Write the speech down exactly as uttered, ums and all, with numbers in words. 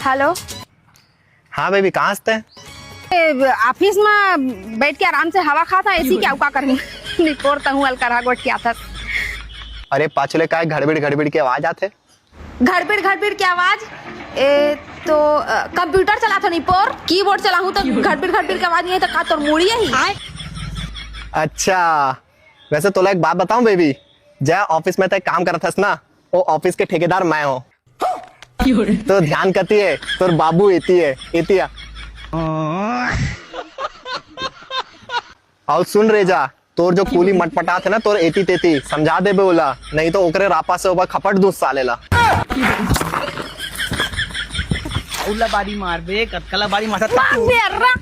Hello. हाँ baby, कहाँ हस तैं? ए, ऑफिस में बैठ के आराम से हवा खात हँव, एसी के, अउ का करहूँ? निपोर तहूँ अलकरहा गोठ के आथस। अरे पाछू ले काय घड़बिड़ घड़बिड़ के आवाज आथे? घड़बिड़ घड़बिड़ के आवाज? ए तो, अ, कंप्यूटर चलाथँव निपोर, कीबोर्ड चलाहूँ त घड़बिड़ घड़बिड़ के आवाज नइ आही त का तोर मूड़ी आही? अच्छा, वैसे तोला एक बात बताऊँ बेबी, जहाँ ऑफिस में तैं काम करत हस ना, वो ऑफिस के ठेकेदार मैं हँव। तो ध्यान कती हे, तोर बाबू एती हे, एती हे। अउ सुन रे जा, तोर जो कूली मटपटात हे ना, तोर एती तेती, समझा देबे ओला, नहीं तो ओकरे रापा से ओकर खपट दूँ साले ला। अउ ला बारी मारबे, कतका ला बारी मारत? बाप रे, अर्रा।